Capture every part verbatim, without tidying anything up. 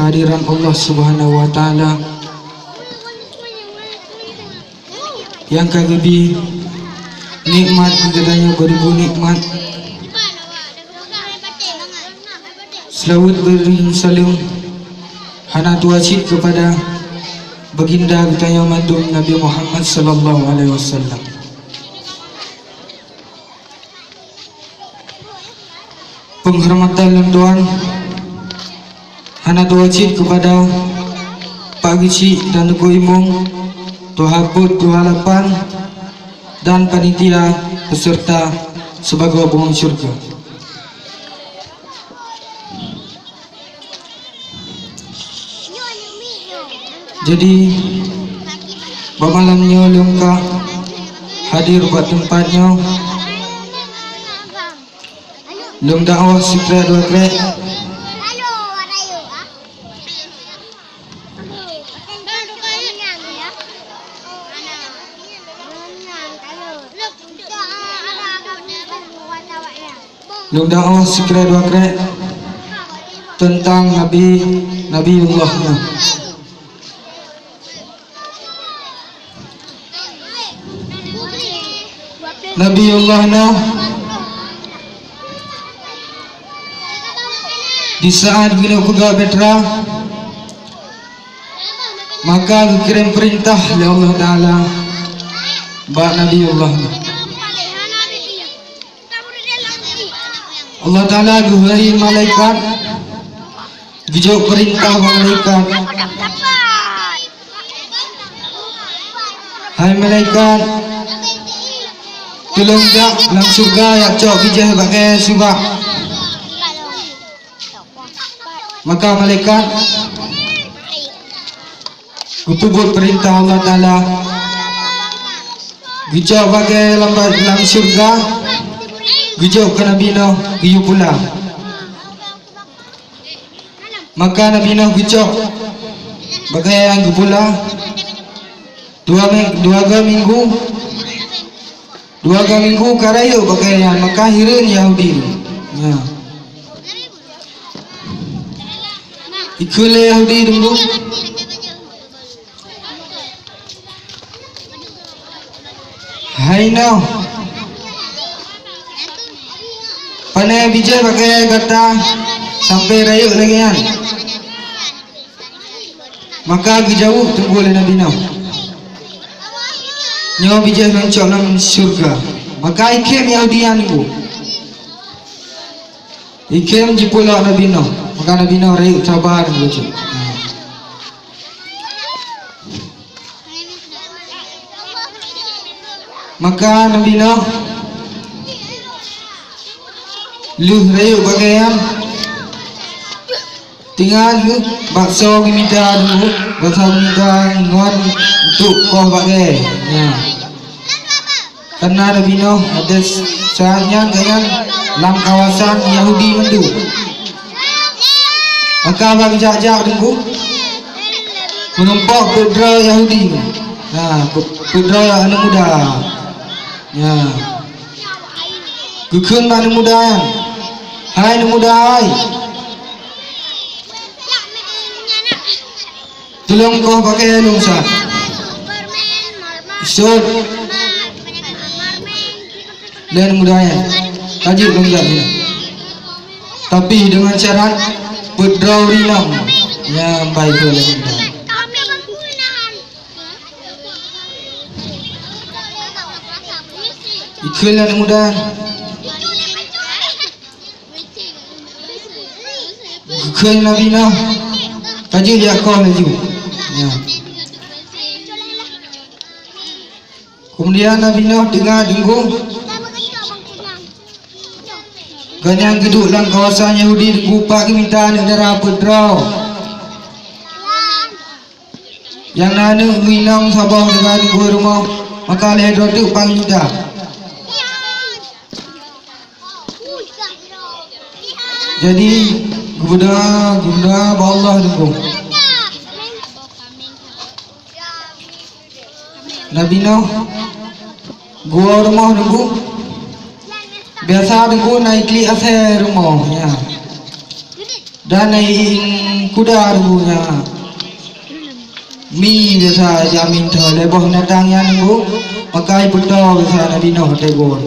Kehadiran Allah Subhanahu wa Taala nyang ka geubri nikmat keu geutanyoe beuribu nikmat. Seulaweuet beureuleueng saleuem hana tuha cit keupada baginda geutanyoe mandum, Nabi Muhammad sallallahu alaihi wasallam. Peunghormatan lôn tuan hana tuha cit keupada Pak Geuchik dan Teungku Imum, Tuha Peuet, Tuha Lapan, dan panitia peuseurta sibagoe bungong syeuruga. Jadi, bak malam nyoe lôn ka hadir bak teumpat nyoe. Lôn dakwah sikrek dua krek. Lôn dakwah sikrek dua krek teuntang Nabi, Nabiullah Nuh. Nabiullah Nuh, di saat geuneuk peugah bahtera, maka geukirém peurintah lé Allah Taala bak Nabiullah Nuh. Allah Taala geuhôi malaikat, geujok peurintah bak malaikat, "Hai malaikat, tulông jak lam syeuruga jak cok bijéh bak kayée sibak." Maka malaikat geupeubuet peurintah Allah Taala, geucok bak kayée lam, lam syeuruga, geujok keu Nabi Nuh geuyue pula. Maka Nabi Nuh geucok bak kayée nyang geupula. Dua mi-, dua go minggu, dua go minggu ka rayeuk bak kayée nyan, maka hireuen Yahudi. Ya. Ikheun lé Yahudi teungku, "Hai Nuh, pane bijéh bak kayée gata sampoe rayeuk lagée nyan?" Maka geujaweueb teungku lé Nabi Nuh, "Nyoe bijéh lôn cok lam syeuruga." Maka ikhém Yahudi nyan teungku. Ikhém jipeulok Nabi Nuh, maka Nabi Nuh rayeuk saba dan bacut. Maka Nabi Nuh lheueh rayeuk bak kayée nyan, tinggai geuh baksoe geumita dulu, baksoe geumita ngon untuk koh bak kayée. Ya. Karena Nabi Nuh watée saát nyan gobnyan lam kawasan Yahudi mandum. Maka ban jak-jak teungku, meurumpok peuet droe Yahudi. Nah, peuet droe aneuk muda. Nah. Geukheun bak aneuk muda nyan, "Hai aneuk muda hai, tulông koh bak kayée lôn sa." Sot. Lé aneuk muda nyan, "Ka jeuet lôn jak sinan. Tapi deungon syarat peuet droe ureueng inong." Nyan bai keu lé aneuk muda. Ikheun lé aneuk muda. Geukheun Nabi Nuh, "Ka jeuet jak koh laju." Ya. Keumudian Nabi Nuh teungoh teungku, gobnyan geuduek lam kawasan Yahudi teungku, pat geumita aneuk dara peuet droe. Nyang na aneuk inong saboh teungoh teungku rumoh, maka lhée droe teuk pat geumita. Jadi, geumeudoá, geumeudoá bak Allah teungku. Nabi Nuh geuwoe rumoh teungku. Biasa teungku na iklik asée rumoh, ya. Dan naiin kuda Teungku nyan. Mi biasa jamin tho lé boh binatang nyan Teungku, maka ipeutoe biasa Nabi Noh watèe geuwoe.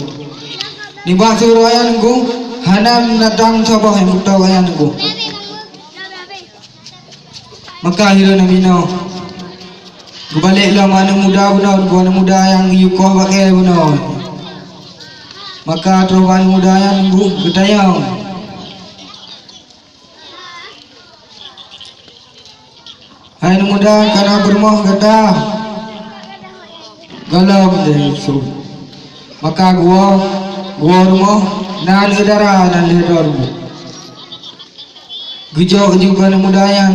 Nibak siuroe nyan Teungku, hana binatang saboh nyang peutoe nyan Teungku. Maka hireuen Nabi Noh geubalek lom aneuk muda bunoe, Teungku, aneuk muda nyang yue koh bak kèe bunoe. Maka troh bak aneuk muda nyan Teungku geutanyong. Hai aneuk muda, kana peurumoh gata? Gohlom, jaweueb Yusuf. Maka geuwoe, geuwoe rumoh, na aneuk dara nan lhèe droe rumoh. Geujok juga aneuk muda nyan.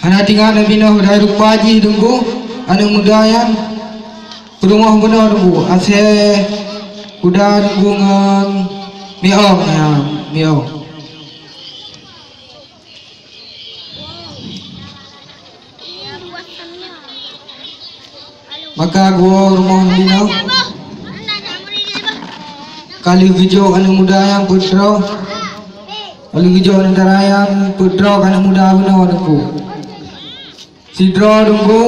Hana teuingat Nabi Noh dari rupa jih Teungku, aneuk muda nyan peurumoh bunoe Teungku, asèe kuda Teungku ngon miong nyan, miong. Maka geuwoe rumoh Nabi Noh. Ka lheueh geujok aneuk muda nyan peuet droe. Ka lheueh geujok aneuk dara nyan peuet droe keu aneuk muda bunoe Teungku. Sidroe Teungku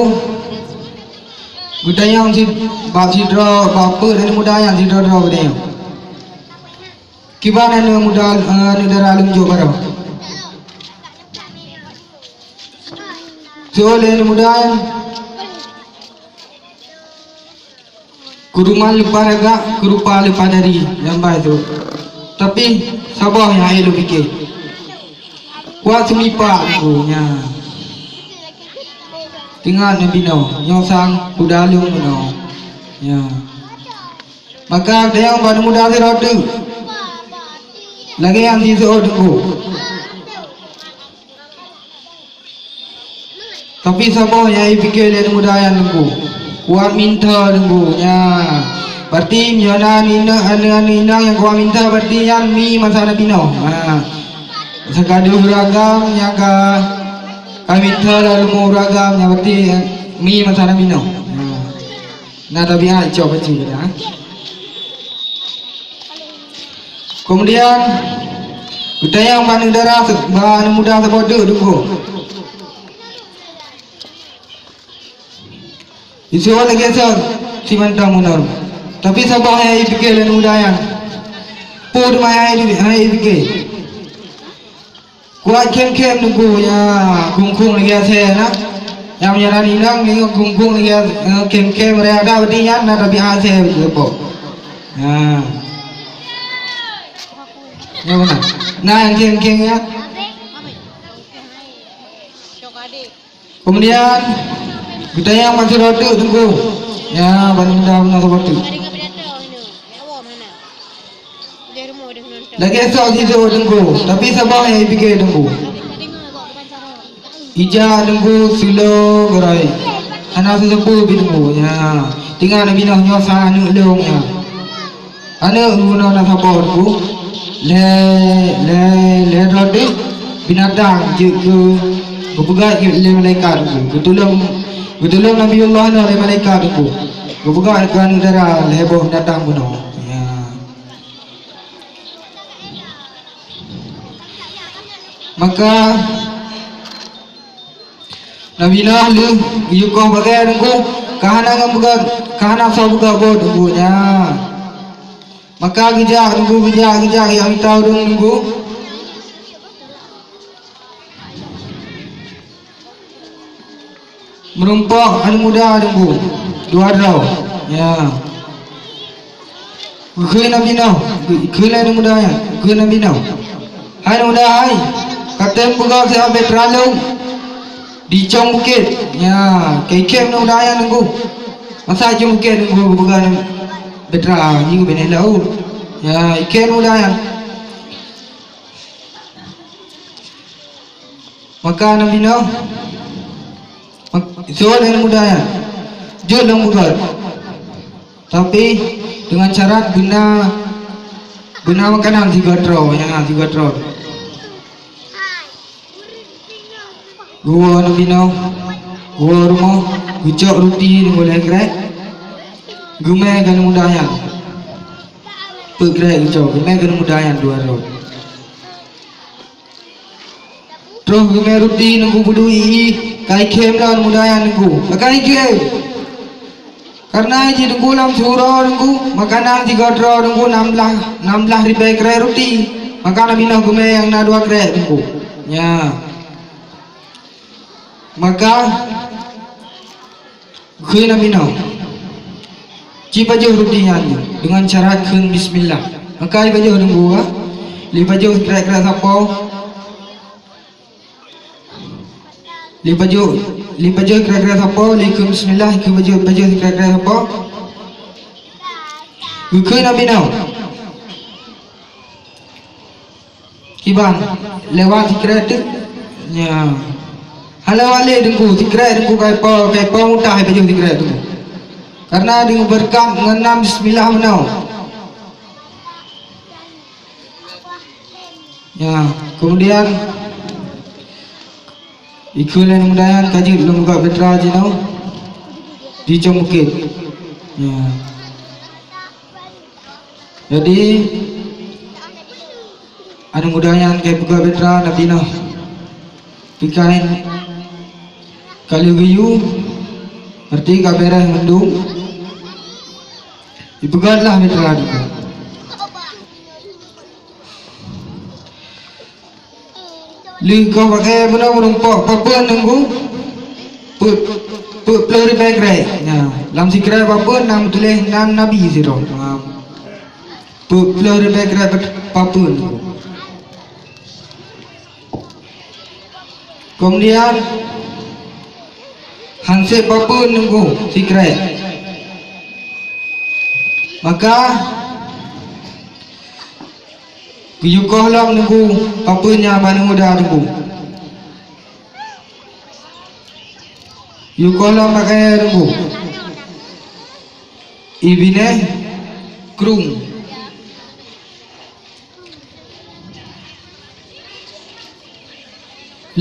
geutanyong si, bak sidroe, bak peuet aneuk muda nyan sidroe-droe geutanyong. Kiban aneuk muda, eh, aneuk dara lôn jok baroe. Siuroe lé aneuk muda nyan keuruman leupah ragak, keurupa leupah dari, nyang ba itu. Tapi saboh nyang ék lôn pike. Kuat seumipak Teungku nyan. Teuingat Nabi Noh, nyoe sang kuda lôn bunoe. Nyan. Maka geutanyong bak aneuk muda sidroe teuk. Lagèe nyan siuroe Teungku. Tapi saboh nyang jipike lé aneuk muda nyan Teungku. Kuat mantong Teungku, nyan. Berarti nyoe na aneuk, aneuk, aneuk inong nyang kuat mantong, berarti nyan mi masa Nabi Noh. Ha. Masa ka deuh ureueng agam nyang ka, ka mantong lalu meu ureueng agam nyan, berarti mi masa Nabi Noh. Ha. Na tabiat cok bacut dah. Kemudian, geutanyong bak aneuk dara, bak aneuk muda saboh teuk Teungku. Jisuruh lagèe soe, si mantong bunoe. Tapi saboh nyang jipike lé aneuk muda nyan. Peue teuma nyang jipike? Kuat khém-khém Teungku, ya, khém-khém lagèe asèe na. Nyang meunyoe na inong, nyoe khém-khém lagèe, eh, khém-khém lagèe asèe, berarti nyan na tabiat asèe beutôi. Ya. Ya, beuna. Na nyang khém-khém nyan. Kemudian, geutanyong bak sidroe teuk Teungku. Ya, bak aneuk muda bunoe saboh teuk. Lagèe soe jisuruh Teungku, tapi saboh nyang jipike Teungku. Ija Teungku siuroe geuraye. Hana seuseupôt pih Teungku, ya. Teuingat Nabi Noh nyoe sang aneuk lôn, ya. Aneuk bunoe na saboh Teungku. Lhèe, lhèe, lhèe droe teuk binatang jeuet keu geupeugah lé malaikat Teungku. Geutulông, geutulông Nabiullah Noh lé malaikat Teungku. Geupeugah keu aneuk dara lhèe boh binatang bunoe. Ya. Maka Nabi Noh lheueh geuyue koh bak kèe Teungku, ka hana ngon peugah, ka hana soe peugah buet Teungku nyan. Maka geujak Teungku, geujak, geujak, geujak mita ureueng Teungku. Meurumpok aneuk muda Teungku, dua droe. Ya. Geukheun Nabi Noh, geukheun lé aneuk muda nyan, geukheun Nabi Noh. Hai aneuk muda hai, ka tém peugah siat bèk teuralông di Cong Bukét. Ya, ka ikhém aneuk muda nyan Teungku. Masa Cong Bukét Teungku geupeugah bèk teura, nyan geubèk laôt. Ya, ikhém aneuk muda nyan. Maka Nabi Noh, mak-, suruh aneuk muda nyan, jeuet lôn peugöt. Tapi, deungon syarat beuna, beuna makanan sigoe droe, nyan, sigoe droe. Geuwoe Nabi Noh, geuwoe rumoh, geucok ruti limong lhèe grek, geumè keu aneuk muda nyan. Peuet grek geucok, geumè keu aneuk muda nyan dua droe. Troh geumè ruti Teungku Peuduek, ka ikhém lom muda nyan Teungku. Pakon ikhém? Kareuna jih Teungku lam siuroe Teungku, makanan sigoe droe Teungku nam blaih, nam blaih ribèe krèk ruti. Maka Nabi Noh geumè nyang na dua krèk Teungku. Nya. Maka Kheun Nabi Noh, "Ci pajoh ruti nyan deungon syarat kheun bismillah." Maka ipajoh Teungku, ha? Lé ipajoh krèk-krèk sapo. Lé ipajoh, lé ipajoh krèk-krèk sapo, lé ikheun bismillah, ikheun pajoh, pajoh krèk-krèk sapo. Geukheun Nabi Noh. Kiban, lewat sikrèk teuk. Nya. Hana lewat lé Teungku, sikrèk Teungku ka ipo, ka ipo mutah ipajoh sikrèk Teungku. Kareuna deungon beureukat ngon nan bismillah meunoe. Nya, kemudian ikheun lé muda nyan ka jeuet lom buka bahtera jinoe di Cong Bukét. Nya. Jadi, aneuk muda nyan ka ipeugöt bahtera Nabi Noh. Pih ka lheueh geuyue, berarti ka beureh mandum. Ipeugöt lah bahtera Nabi Noh. Lheueh goh paké bunoe meurumpok papeuen Teungku, peuet, peuet ploh ribèe krèk. Nya, lam sikrèk papeuen na meutuléh nan Nabi sidroe. Ha. Peuet ploh ribèe krèk papeuen Teungku. Kemudian, han sép papeuen Teungku sikrèk. Maka, geuyue koh lom Teungku, papeuen nyan bak aneuk muda Teungku. Geuyue koh lom bak kayèe Teungku. Ibinéh krueng.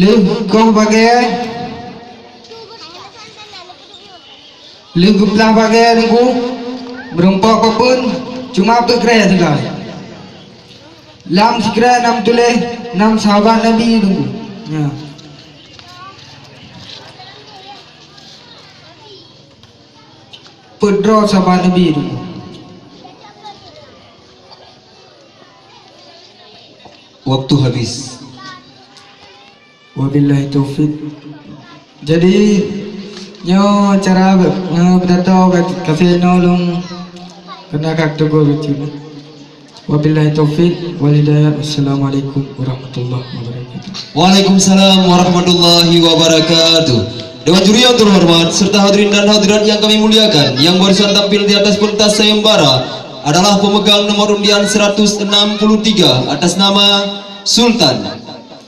Lheueh koh bak kayèe, lheueh geuplah bak kayèe Teungku, meurumpok papeuen, cuma peuet krèk sagai. Lam sikrèk na meutuléh nam sahabat Nabi Teungku. Nya. Peuet droe sahabat Nabi Teungku. Waktu habis. Wabillahi taufik. Jadi, nyoe cara, eh, pidato ka, ka sinoe lôn keunoe ka teugor bacut. Wabillahi taufik wal hidayah. Wassalamualaikum warahmatullahi wabarakatuh. Waalaikumsalam warahmatullahi wabarakatuh. Dewan juri yang terhormat serta hadirin dan hadirat yang kami muliakan, yang barusan tampil di atas pentas sayembara adalah pemegang nomor undian seratus enam puluh tiga atas nama Sultan.